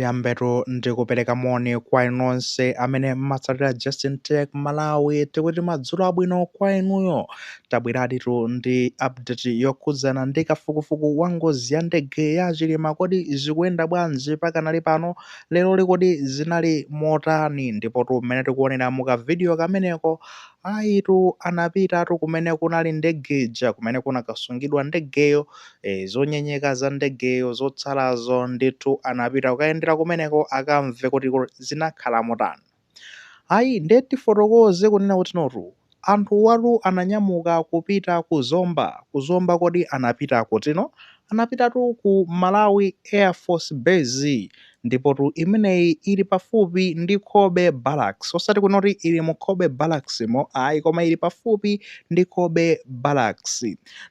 Tiyambetu ndi kupereka moni kwa inu nonse amene mmatsatira Justin Tech Malawi. Tikuti madzulo abwino kwa inuyo. Tabweraditu ndi update yokhudzana ndi kafukufuku wa ngozi ya ndege ya Chilima. Kodi zikuyenda bwanji pakanali pano? Leroli kodi zinali motani? Ndipotu mmene tikuonera muka video kameneko, ayitu, anapitatu kumene kunali ndege ija, kumene kunakasungidwa ndegeyo, zonyenyeka za ndegeyo zotsalazo. Ndithu anapita kukayendera kumeneko akamve kuti zinakhala motani. Ayi, nde tifotokoze kunena kuti notu anthu watu ananyamuka kupita ku Zomba. Ku Zomba kodi anapita kutino? Anapitatu ku Malawi Air Force Base, ndipotu imeneyi ili pafupi ndi Cobbe Barracks. Osati kunoti ili mu Cobbe Barracks mo, ayi, koma ili pafupi ndi Cobbe Barracks.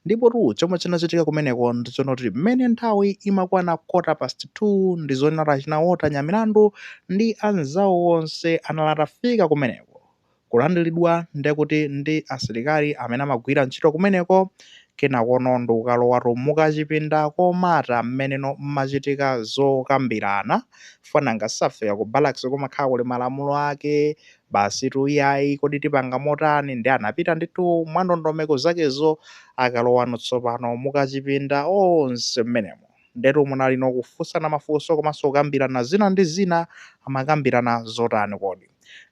Ndipotu chomwe chinachitika kumeneko ndichonoti mmene nthawi imakwana 2:15, ndi zonena achina Walter Nyamilandu ndi anzawo onse anali atafika kumeneko, kulandiridwa ndekuti ndi asilikali amene amagwira ntchito kumeneko. Kenakono ndikukalowatu mukachipinda komata mmeneno mmachitika zokambirana. Fananga safika ku barracks, kumakhala kuli malamulo ake basi tu. Iyayi, kodi tipanga motani? Ndi anapita ndithu mwa ndondomeko zakezo. Akalowano tsopano mukachipinda onse mmenemo, ndetu munali nokufunsana mafunso komanso kukambirana zina ndi zina. Amakambirana zotani kodi?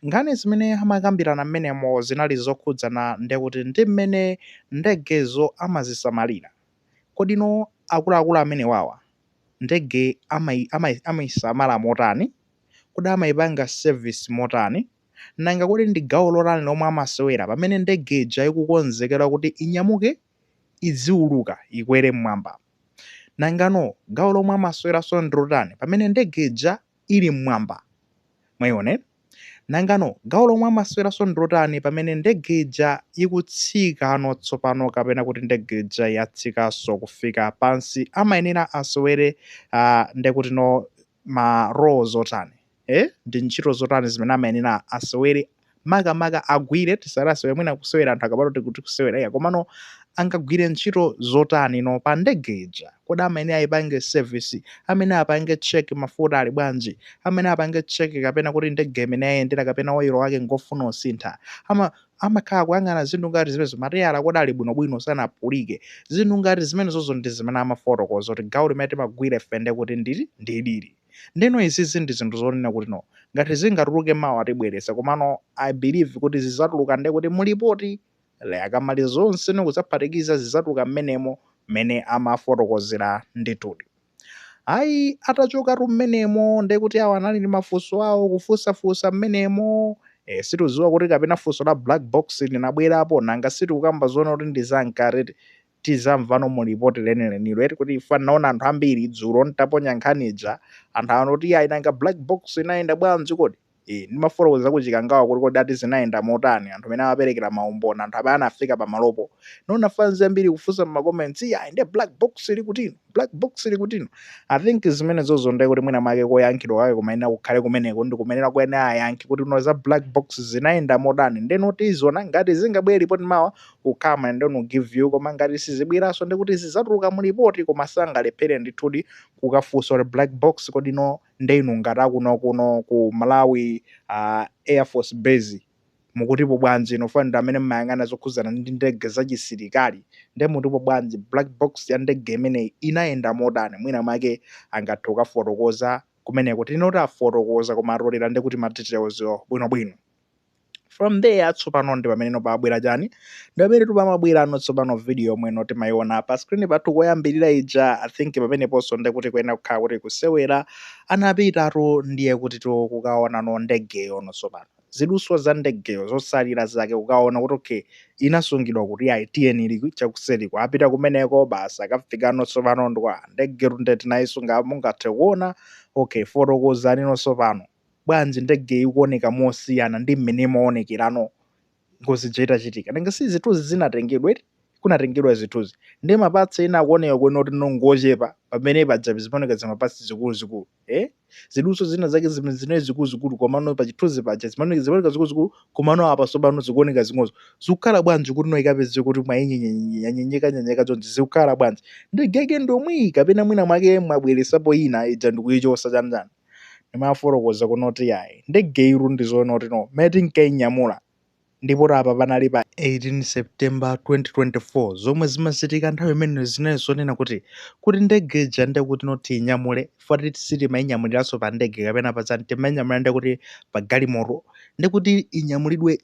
Nkhani zimene amakambirana mmenemo zinali zokhudzana ndekuti ndi mmene ndegezo amazisamalira. Kodino akuluakulu amene wawa ndege amayisamala motani? Kodi amayipanga service motani? Nanga kodi ndi gawo lotani lomwe amasewera pamene ndege ija ikukonzekera kuti inyamuke, iziuluka, ikwere mmwamba? Nangano gawo lomwe amaseweranso ndi lotani pamene ndege ija ili mmwamba? Mwayiona? Nangano gawo lomwe amaseweranso ndi lotani pamene ndege ija ikutsikano tsopano, kapena kuti ndege ija yatsikanso kufika pansi, amayenera asewere ndekuti no ma roles otani, eh? Ndi ntchito zotani zimene amayenera asewere, makamaka agwire? Tisati asewere, mwina kusewera anthu akapata kuti kusewera iya, komano angagwire ntchito zotani no pa ndege ija? Kodi amene ayipange service, amene apange check mafuta ali bwanji, amene apange check kapena kuti ndege imene ayendera kapena oil wake ngofuna usintha, amakhala kuyang'ana zinthu ngati zimenezo, mateyala kodi ali bwinobwino, sanaphulike, zinthu ngati zimenezozo ndi zimene amafotokoza kuti gawo limene timagwira ife ndekuti ndili ndilili. Ndeno izizi ndi zinthu zonena kuti no ngati zingatuluke mawa tibweresa, komano I believe kuti zizatuluka ndekuti mulipoti akamaliza zonse nikuzaphatikiza, zizatuluka mmenemo mmene amafotokozera ndithudi. Ayi, atachokatu mmenemo ndekuti awo anali ndi mafunso awo kufunsafunsa mmenemo. Situziwa kuti kapena funso la black box linabwerapo. Nanga sitikukamba zoona kuti ndi zamkati, tizamvano mu lipoti lenilenilo, eti? Kuti ifa naona anthu ambiri dzulo ntaponya nkhani ija, anthu anoti, "Ayi, nanga black box inayenda bwanji kodi?" Ndimafotokoza kuchikangawa kuti kodi ati zinayenda motani, anthu amene amaperekera maumboni, anthu amene anafika pamalopo. Nona fans ambiri kufunsa mma comments, "Ayi, nde black box ili kutino? Black box ili kutino?" I think zimenezozo ndiye kuti mwina mwake koyankhidwa kwake kumayenera kukhale kumeneko, ndi kumenera kuyenera ayankhe kuti no za black box zinayenda motani. Ndeno tizona ngati zingabwere ripoti mawa, kukama and then we'll give you, koma ngati sizibweranso ndikuti zizatuluka mu ripoti. Koma sangalephere ndithudi kukafunsa kuti black box kodi no ndenu ngati akuno kuno ku Malawi Air Force Base mukutipo bwanji? Nofanira amene mmayang'ana zokhudzana ndi ndege zachisilikali, nde mutipo bwanji? Black box ya ndege imeneyi inayenda motani? Mwina mwake angathe kukafotokoza kumeneko. Tinoti afotokoza, koma atolera ndi kuti ma details bwinobwino. From there tsopano ndi pamene pabwera chani? Ndi pamene pamabwera ano tsopano video yomwe no timayiona pa screen pathu koyambirira ija. I think pameneponso ndekuti kuyenera kukhala kuti kusewera. Anapitatu ndiye kuti to kukaona no ndegeyo no tsopano ziduswa za ndegeyo zosalira zake, kukaona kuti okay, inasungidwa kuti ayi, tiyeni ili chakuseriko. Apita kumeneko basi, akafikano tsopano ndikwa ndegetu nde tinayisunga, mungathe kuona. Okay, fotokozani tsopano, bwanji ndege ikuoneka mosiyana ndi mmene imaonekerano ngozi itachitika? Nanga si zithunzi zinatengedwa, eti? Kunatengedwa zithunzi ndi ma parts ena akuoneka kuona kuti nongochepa, pamene paja zimaoneka zima parts zikuluzikulu, eh? Ziduswa zina zake zimene zikuluzikulu, komano pa chithunzi paja zimaoneka zikuluzikulu, komano apa tsopano zikuoneka zing'ono. Zikukhala bwanji kuti no ikapeze kuti mwayinyenyeka nyenyeka chonchi? Zikukhala bwanji? Ndegeke ndomwe kapena mwina mwake mwabweresapo ina ija ndikuyichosa, chanjani? Ndimafotokoza kunoti yayi, ndege iru ndizoona kuti no mmene tinkainyamula, ndipo apa panali pa 18 September 2024, zomwe zimachitika nthawi imeneyo zinali zonena kuti ndege ija ndekuti no tiyinyamule fati sitimayinyamuliranso pa ndege kapena pa chani, timayinyamula ndekuti pa galimoto, ndekuti inyamulidwe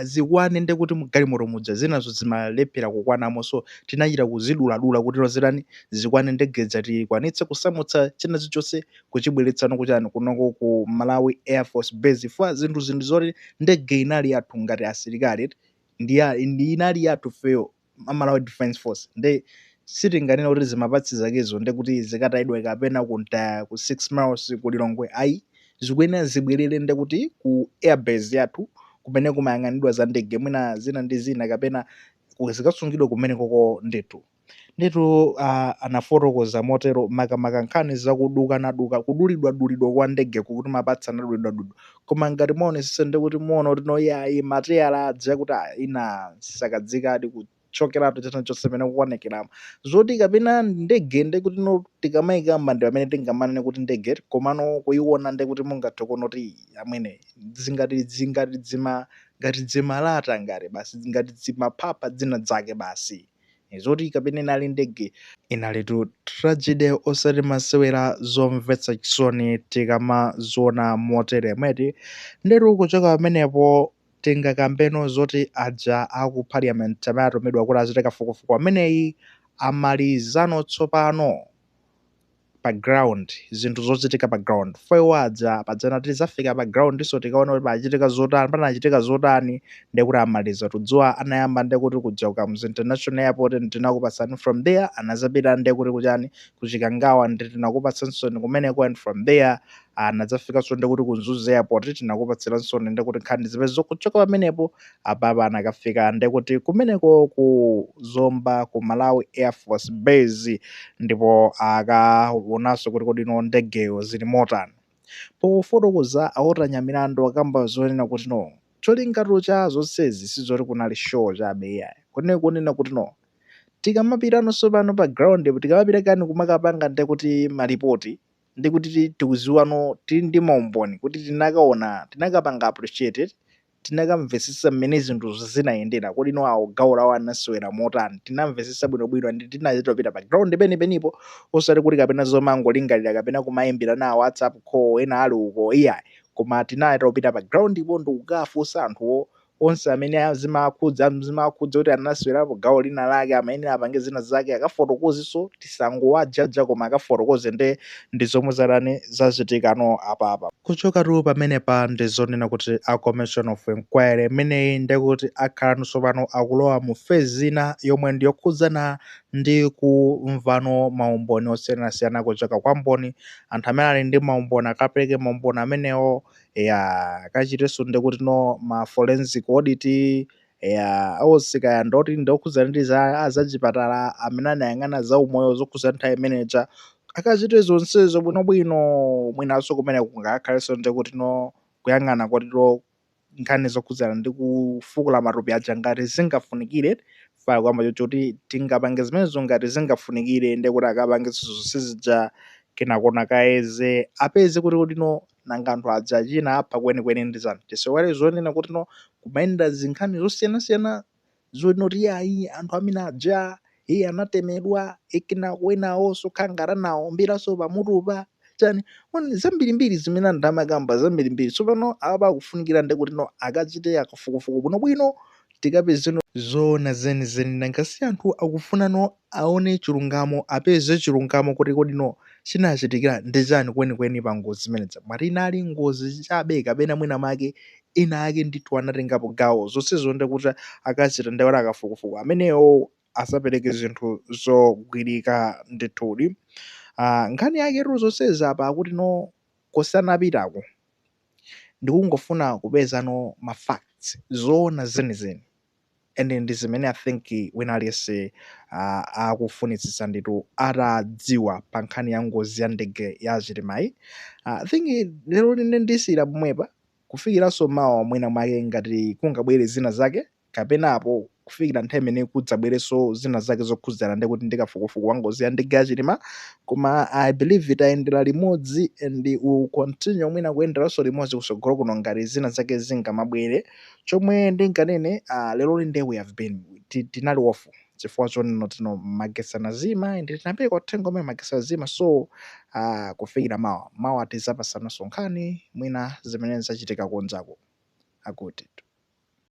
zikwane ndekuti mu galimoto muja zinazo zimalephera kukwanamo. So tinachita kuziduladula kuti zitani, zikwane ndege ija, tikwanitse kusamutsa china chilichonse kuchibweretsano kuchani, kunoko ku Malawi Air Force Base. Fa zinthu zoti ndege inali yathu ngati asilikali, ndi inali yathu feyo a Malawi Defence Force, nde sitinganene kuti zima parts zakezo ndekuti zikatayidwe kapena kuntaya ku 6 Miles ku Lilongwe, ayi, zikuyenera zibwerere ndekuti ku airbase yathu kumene kumayang'anidwa za ndege, mwina zina ndi zina, kapena zikasungidwe kumene koko ndithu. Nditu anafotokoza motero, makamaka nkhani zakudukanaduka, kudulidwadulidwa kwa ndege, kuti ma parts anadulidwadulidwa. Koma ngati muonesesa, ndikuti muona kuti no yayi, mateyala aja kuti ina sakadzikadi kuchokeratu china chonse pamene kuonekeramo zoti kapena ndege, ndekuti no tikamayikamba ndi pamene tingamanene kuti ndege, komano kuiona ndekuti mungathe kuona kuti amwene zingati dzima ngati dzimalata, ngati basi ngati dzimaphapha dzina dzake basi, zoti kapena inali ndege. Inalitu tragedy osati masewera, zomvetsa chisoni tikamaziona motere mweti. Ndetu kuchoka pamenepo tingakambeno zoti aja aku Parliament amene atumidwa kuti achite kafukufuku ameneyi amalizano tsopano pa ground, zinthu zochitika pa ground. Foiwo aja padzana tizafika pa ground, so tikaona kuti pachitika zotani, panachitika zotani. Ndekuti amaliza tudziwa, anayamba ndekuti kuja ku Kamuzu International Airport, tinakupasani. From there anazapita ndekuti kuchani, kuChikangawa, ndi tinakupatsanso kumeneko, and from there anadzafikanso ndekuti ku Mzuzu Airport, tinakupatsiranso ndekuti nkhani zipezo. Kuchoka pamenepo apapa anakafika ndekuti kumeneko ku Zomba, ku Malawi Air Force Base, ndipo akaonanso kuti kodi no ndegeyo zili motani. Pofotokoza a Walter Nyamilandu akamba zonena kuti no cholingatu cha zonsezi sizoti kunali show chabe iyayi, kunene kunena kuti no tikamapita pano pa ground, tikamapita kani kumakapanga ndekuti malipoti, ndikuti tikuziwano, tili ndi maumboni kuti tinakaona, tinakapanga appreciated, tinakamvetsetsa mmene zinthu zinayendera, kodi no awo gawo lawo anasewera motani. Tinamvetsetsa bwinobwino ndi tinachita kupita pa ground penipenipo, osati kuti kapena zomangolingalira kapena kumayimbira na WhatsApp call ena ali uko, iyayi, koma tinachita kupita pa ground ipo ndikukafunsa anthuwo onse amene zimakhudza kuti anasewerapo gawo lina lake, amayenera apange zina zake, akafotokozenso, tisangowajaja koma akafotokoze. Nde ndi zomwe zatani, zachitikano apapa. Kuchokatu pamenepa ndi zonena kuti a Commission of Inquiry imeneyi ndekuti akhalanso pano akulowa mu phase ina yomwe ndi yokhudzana ndi kumvano maumboni osiyanasiyana kuchoka kwa mboni. Anthu amene ali ndi maumboni akapereke maumboni amenewo, ya akachitenso ndekuti no ma forensic audit ya onse, kaya ndoti ndokhudzana ndi za azachipatala amene anayang'ana za umoyo zokhudzana nthawi imeneja, akachite zonsezo bwinobwino. Mwinanso kumene kungakhalenso ndekuti no kuyang'ana kotero nkhani zokhudzana ndi kufukula matupi aja ngati zingafunikire, fa kwamba choti tingapange zimenezo ngati zingafunikire, ndekuti akapangenso zonse zija, kenakona kaeze apeze kuti kuti no nanga anthu aja china apha kwenikweni ndi chani. Tisewale zonena kuti no kumayenda zinkhani zosiyanasiyana zonoti ayi, anthu amene aja iye anatemedwa, kenako enawonso khangara nawo mbiranso pamutupa chani. Mwani zambirimbiri zimene anthu amakamba zambirimbiri. Tsopano apa akufunikira ndekuti no akachite akafukufuku bwinobwino, tikapezeno zoona zenizeni. Nanga si anthu akufuna no aone chilungamo, apeze chilungamo kuti kodi no chinachitikira ndi chani kwenikweni pa ngozi zimenezi? Mwati inali ngozi chabe kapena mwina make ena ake ndithu anatengapo gawo? Zonsezo ndikuti akachita ndekuti akafukufuku amenewo asapereke zinthu zogwirika ndithudi. Nkhani yaketu zonsezi apa akuti no kosanapitako ndikungofuna kupezano ma facts, zoona zenizeni, and ndi zimene I think wina aliyense akufunitsitsa ndithu atadziwa pa nkhani ya ngozi ya ndege ya Chilimayi. I think lero line ndisiyira pomwepa kufikiranso mawa, mwina mwake ngati kungabwere zina zake kapenapo. Kufikira nthawi imene kudzabwerenso zina zake zokhudzana ndi kuti ndikafukufuku wa ngozi ya ndege ya Chilima. Koma I believe tayendera limodzi and we will continue mwina kuyenderanso limodzi kusogolo kuno ngati zina zake zingamabwere. Chomwe ndinganene lero linde we have been tinali off chifukwa chonena tino magetsi anazima and tinapereka uthenga umene magetsi azima. So kufikira mawa, mawa tizapasananso nkhani mwina zimene zachitika kunjako akuti.